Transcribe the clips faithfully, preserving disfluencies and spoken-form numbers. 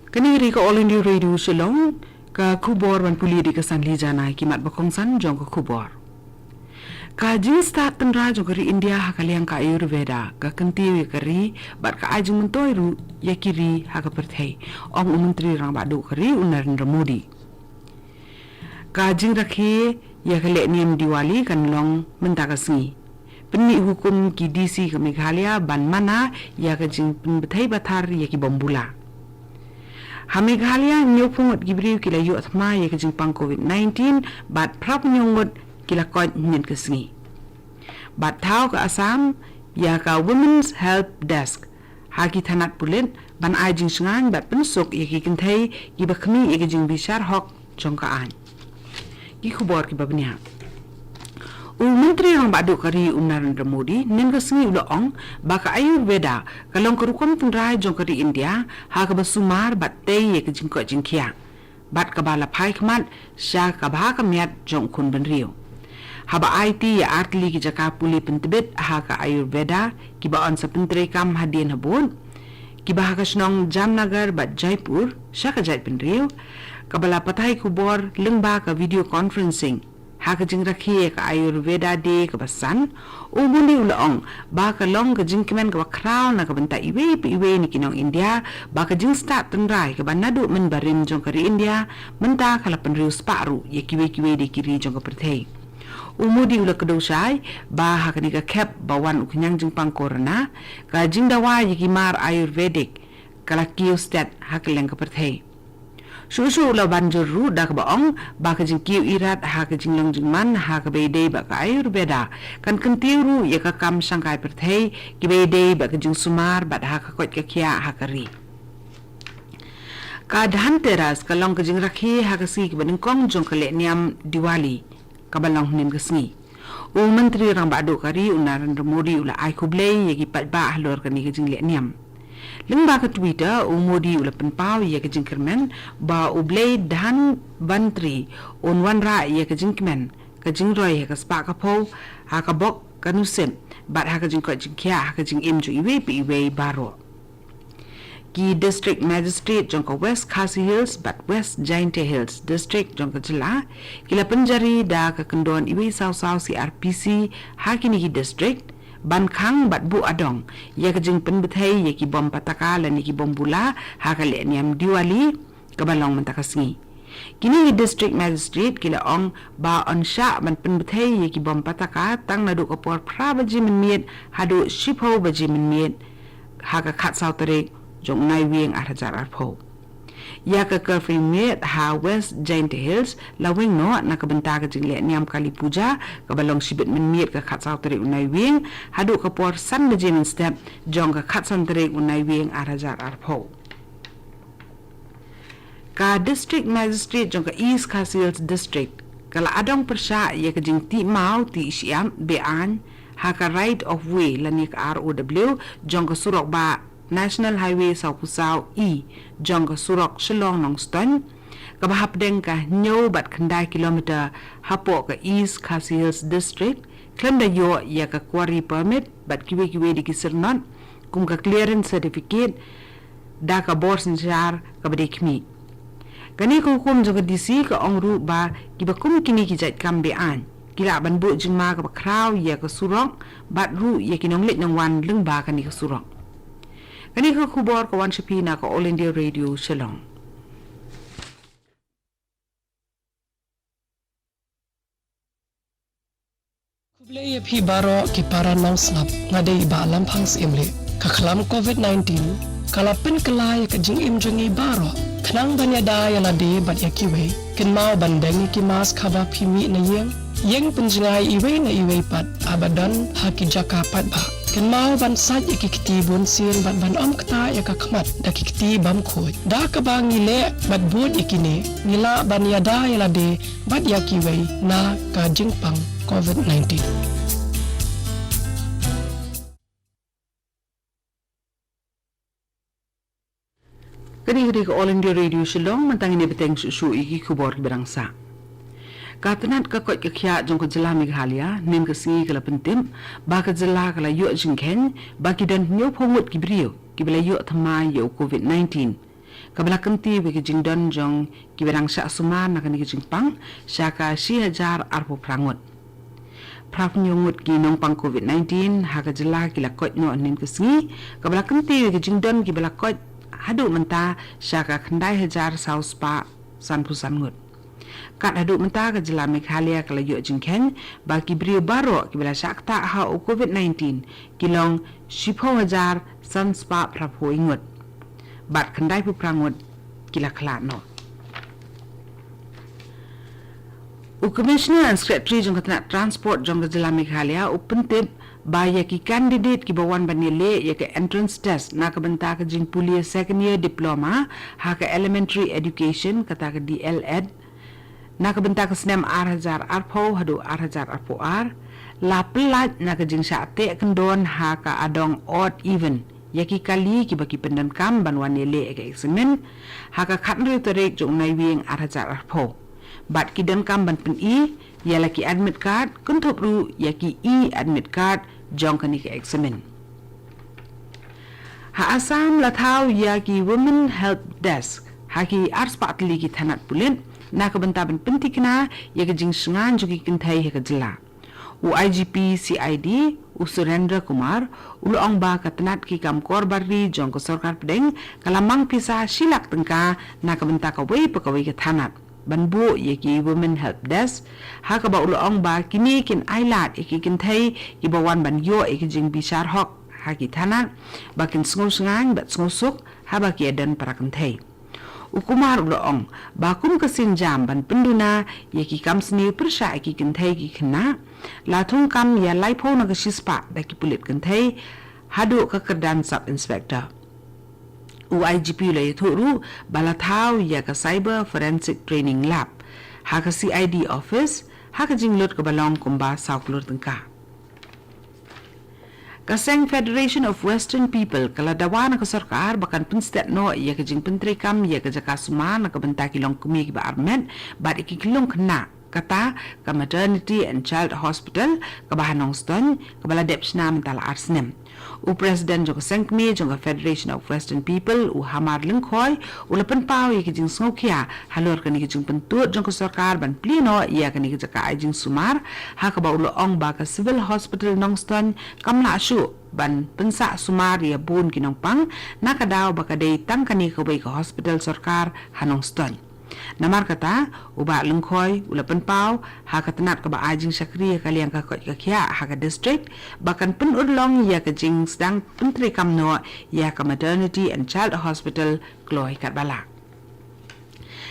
Kane ka dei ka All India Radio Shillong, ka khubor ban pule da ka Sanli Jana. Ki mat ba kongsan jong ka khubor. Ka jingstad tynrai jong ka ri India ha ka liang ka Ayurveda ka kyntiew ïa ka ri bad ka ai jingmyntoi ruh ïa ki ri ha ka pyrthei, ong u Myntri Rangbah Duh ka ri u Narendra Modi. Ka jingrakhe ïa ka lehniam Diwali kan long mynta ka sngi. Pynmih hukum ki D C ka Meghalaya ban mana ïa ka jingpynbthei pathar ïa ki bom bula. Ha Meghalaya, hynñiewphew ngut ki briew ki la ïoh thma ïa ka jingpang covid nineteen bad phraphew ngut ki la koit hynnin ka sngi. Bad thaw ka Assam ïa ka Women's Help Desk ha ki thanat pulit ban ai jingshngaiñ bad pynsuk ïa ki kynthei kiba khmih ïa ka jingbishar hok jong ka aiñ. Ki khubor kiba bniah. U Myntri Rangbah Duh ka ri u Narendra Modi hynnin ka sngi u la ong ba ka Ayurveda ka long ka rukom tynrai jong ka ri India ha kaba sumar bad tei ïa ka jingkoit jingkhiah, bad kaba la phai khmat sha ka bha ka miat jong u khun bynriew. Haba aiti ïa artylli ki jaka pule pyntbit ha ka Ayurveda kiba yn sa pyntreikam hadien habud, kiba ha ka shnong Jamnagar bad Jaipur sha ka jaitbynriew, kaba la pathai khubor lyngba ka video conferencing ha ka jingrakhe ïa ka Ayurveda Day kaba san, u Modi u la ong ba ka long ka jingkmen kaba khraw na ka bynta iwei pa iwei na ki nong India ba ka jingstad tynrai kaba naduh mynbarim jong ka ri India mynta ka la pynriewspah ruh ïa kiwei kiwei de ki ri jong ka pyrthei. U Modi u la kdew shai ba ha kane ka khep ba wan u khñiang jingpang corona, ka jingdawa ïa ki mar Ayurvedic ka la kiew stet ha kylleng ka pyrthei. Shuh shuh u la ban jur ruh da kaba ong ba ka jingkiew irat ha ka jinglong jingman ha kaba ïadei bad ka Ayurveda kan kyntiew ruh ïa ka kam shangkai pyrthei kiba ïadei bad ka jingsumar bad ha ka koit ka khiah ha ka ri. Ka Dhanteras ka long ka jingrakhe ha ka sngi kaba nyngkong jong ka lehniam Diwali kaba long hynnin ka sngi. U Myntri Rangbah Duh ka ri u Narendra Modi u la ai khublei ïa ki paidbah halor kane ka jinglehniam. Lyngba ka Twitter, u Modi u la pynpaw ïa ka jingkyrmen ba u Blei Dhanvantri un wanrah ïa ka jingkmen, ka jingroi ha ka spah ka phew, ha ka bok ka nusip bad ha ka jingkoit jingkhiah ha ka jingim jong iwei pa iwei baroh. Ki District Magistrate jong ka West Khasi Hills bad West Jaintia Hills District jong ka jylla ki la pynjari da ka kyndon uwei saw saw C R P C ha kine ki district ban khang bad buh adong ïa ka jingpynbthei ïa ki bom pataka lane ki bom bula ha ka lehniam Diwali kaba long mynta ka sngi. Kine ki District Magistrate ki la ong ba yn shah ban pynbthei ïa ki bom pataka tang naduh ka por phra baje mynmiet haduh shiphew baje mynmiet ha ka khatsaw tarik jong u Naiwieng ar hajar arphew. Ïa ka curfew miet ha West Jaintia Hills la weng noh na ka bynta ka jinglehniam Kali Puja kaba long shibit mynmiet ka khatsaw tarik u Naiwieng haduh ka por san baje mynstep jong ka khatsan tarik u Naiwieng ar hajar arphew. Ka District Magistrate jong ka East Khasi Hills District ka la adong pyrshah ïa ka jingtih maw tih shyiap be-aiñ ha ka right of way lane ka R O W jong ka surok bah National Highway sawphew saw E jong ka surok Shillong Nongstoiñ, kaba hapdeng ka hynñiew bad khyndai kilometer hapoh ka East Khasi Hills District, khlem da ïoh ïa ka quarry permit bad kiwei kiwei de ki syrnot kum ka clearance certificate da ka bor synshar kaba dei khmih. Kane ka hukum jong ka D C ka ong ruh ba kiba kum kine ki jait kam be-aiñ ki lah ban buh jingma kaba khraw ïa ka surok bad ruh ïa ki nongleit nongwan lyngba kane ka surok. Kane ka khubor ka wan sha phi na ka All India Radio Shillong. Khublei ïa phi baroh ki para nongsngap, nga dei Bah Lamphang Syiemlieh. Ka khlam covid nineteen ka la pynkylla ïa ka jingim jong ngi baroh. Khnang ban ïada ïa lade bad ïa kiwei, kynmaw ban deng ïa ki mask haba phi mih na ïing. Ïeng pynjngai iwei na iwei pat haba don ha ki jaka paidbah. Kynmaw ban sait ïa ki kti bunsien bad ban ym ktah ïa ka khmat da ki kti bymkhuid. Da kaba ngi leh bad bud ïa kine, ngi lah ban ïada ïa lade bad ïa kiwei na ka jingpang covid nineteen. Kane ka dei ka All India Radio Shillong, mynta ngin ïa bteng shuh shuh ïa ki khubor kiba dang sah. Ka tnat ka koit ka khiah jong ka jylla Meghalaya, hynnin ka sngi ka la pyntip ba ka jylla ka la ïoh jingkheiñ ba ki don hynñiewphew ngut ki briew kiba la ïoh thymmai ïa u covid nineteen. Kaba la kynthih bad ka jingdon jong kiba dang shah sumar na kane ka jingpang sha ka shi hajar arphew phra ngut. Phra phew ngut ki nongpang covid nineteen ha ka jylla ki la koit noh hynnin ka sngi, kaba la kynthih bad ka jingdon kiba la koit haduh mynta sha ka khyndai hajar saw spah sanphew san ngut. Kat haduh mynta ka jylla Meghalaya ka la ïoh jingkheiñ ba ki briew baroh kiba la shah ktah ha u covid nineteen ki long shiphew hajar san spah phraphew ngut. Bad khyndai phew phra ngut ki la khlad noh. U Commissioner and Secretary jong ka tnat Transport jong ka jylla Meghalaya u pyntip ba ïa ki candidate kiba wan ban ïaleh ïa ka entrance test na ka bynta ka jingpule second year diploma ha ka elementary education, kata ka D L Ed, na ka bynta ka snem ar hajar arphew haduh ar hajar arphew ar, la pyllait na ka jingshah teh kyndon ha ka adong odd even ïa ki kali kiba ki pyndonkam ban wan ïaleh ïa ka eksamin ha ka khathynriew tarik jong u Naiwieng ar hajar arphew. Bad ki donkam ban pyni ïa la ki admit card, kynthup ruh ïa ki e-admit card jong kane ka eksamin. Ha Assam la thaw ïa ki Women Help Desk ha ki arspah tylli ki thanat pulit na ka bynta ban pynthikna ïa ka jingshngaiñ jong ki kynthei ha ka jylla. U I G P C I D, u Surendra Kumar, u la ong ba ka tnat ki kam kor bar ri jong ka sorkar pdeng ka la mang pisa shi lak tyngka na ka bynta kawei pa kawei ka thanat ban buh ïa ki Women Help Desk, ha kaba u la ong ba kine kin ailad ïa ki kynthei kiba wan ban ïoh ïa ki jingbishar hok ha ki thanat, ba kin sngewshngaiñ bad sngewsuk haba ki ïadon para kynthei. U Kumar u la ong ba kum ka sienjam ban pynduna ïa ki kam sniew pyrshah ïa ki kynthei ki khynnah, la thungkam ïa laiphew na ka shispah da ki pulit kynthei haduh ka kyrdan Sub Inspector. U I G P u la ïathuh ruh ba la thaw ïa ka Cyber Forensic Training Lab ha ka C I D office ha ka jinglut kaba long kumba saw klur tyngka. Ka seng Federation of Western People ka la dawa na ka sorkar ba kan pynstet noh ïa ka jingpyntreikam ïa ka jaka sumar na ka bynta ki longkmie kiba armet bad ïa ki khyllung khynnah, kata ka Maternity and Child Hospital kaba ha Nongstoiñ, kaba la dep shna mynta la ar snem. U President jong ka seng kmie jong ka Federation of Western People, u Hamar Lyngkhoi, u la pynpaw ïa ka jingsngewkhia halor kane ka jingpyntud jong ka sorkar ban plie noh ïa kane ka jaka ai jingsumar, ha kaba u la ong ba ka Civil Hospital Nongstoiñ kam lah shuh ban pynsah sumar ïa bun ki nongpang, na ka daw ba ka dei tang kane kawei ka hospital sorkar ha Nongstoiñ. Namar kata, u Bah Lyngkhoi u la pynpaw ha ka tnat kaba ai jingshakri ha ka liang ka koit ka khiah ha ka district ba kan pynurlong ïa ka jingsdang pyntreikam noh ïa ka Maternity and Child Hospital kloi katba lah.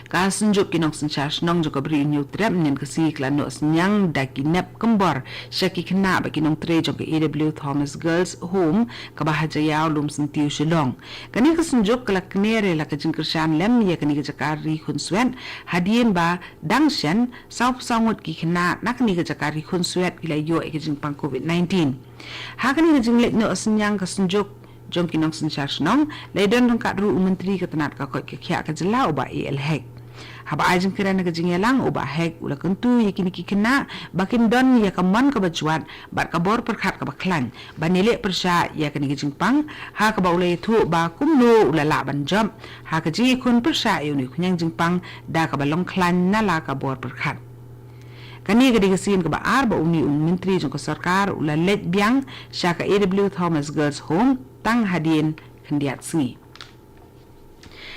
Ka Synjuk ki Nongsynshar Shnong jong ka Bri u Hynñiewtrep mynnin ka sngi ka la noh synñiang da ki nep kymbor sha ki khynnah bad ki nongtrei jong ka A W Thomas Girls Home kaba ha Jaïaw, Lumsyntiew, Shillong. Kane ka Synjuk ka la kner ïa la ka jingkyrshan lem ïa kane ka jaka ri khunswet hadien ba dang shen saw phew saw ngut ki khynnah na kane ka jaka ri khunswet ki la ïoh ïa ka jingpang covid nineteen. Ha kane ka jingleit noh synñiang ka Synjuk jong ki Nongsynshar Shnong, la ïadon ryngkat ruh u Myntri ka tnat ka koit ka khiah ka jylla, u Bah A L Hek. Haba ai jingkren ha ka jingïalang, u Bah Hek u la kyntu ïa kine ki khynnah ba kin don ïa ka mon kaba jwat bad ka bor pyrkhat kaba khlaiñ ban ïaleh pyrshah ïa kane ka jingpang, ha kaba u la ïathuh ba kumno u la lah ban jop ha ka jingïakhun pyrshah ïa une u khñiang jingpang da kaba long khlaiñ na la ka bor pyrkhat. Kane ka dei ka sien kaba ar ba une u Myntri jong ka sorkar u la leit biang sha ka A W Thomas Girls Home tang hadien khyndiat sngi.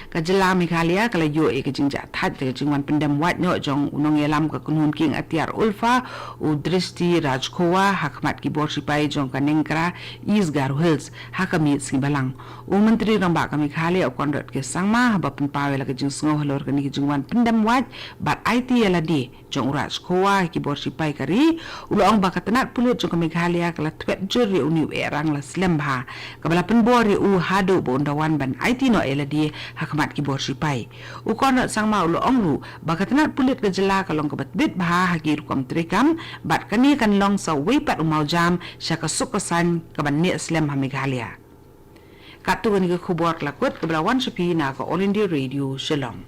Ka jylla Meghalaya ka la ïoh ïa ka jingjahthait da ka jingwan pyndem wait noh jong u nongïalam ka kynhun kieng atiar ULFA, u Drishti Rajkhowa, ha khmat ki bor sipai jong ka Nengkra, East Garo Hills, ha ka miet sngi Balang. U Myntri Rangbah ka Meghalaya, u Conrad K Sangma, haba pynpaw ïa la ka jingsngew halor kane ka jingwan pyndem wait bad aiti ïa lade jong u Rajkhowa ha ki bor sipai ka ri, u la ong ba ka tnat pulit jong ka Meghalaya ka la thwet jur ïa une u ehrang la slem bha, kaba la pynbor ïa u haduh ba un da wan ban aiti noh ïa lade ha khmat ki bor sipai. U Conrad Sangma u la ong ruh ba ka tnat pulit ka jylla ka long kaba tbit bha ha ki rukom treikam, bad kane kan long sa uwei pat u mawjam sha ka suk ka saiñ kaban neh slem ha Meghalaya. Katto kane ka khubor ka la kut kaba la wan sha phi na ka All India Radio Shillong.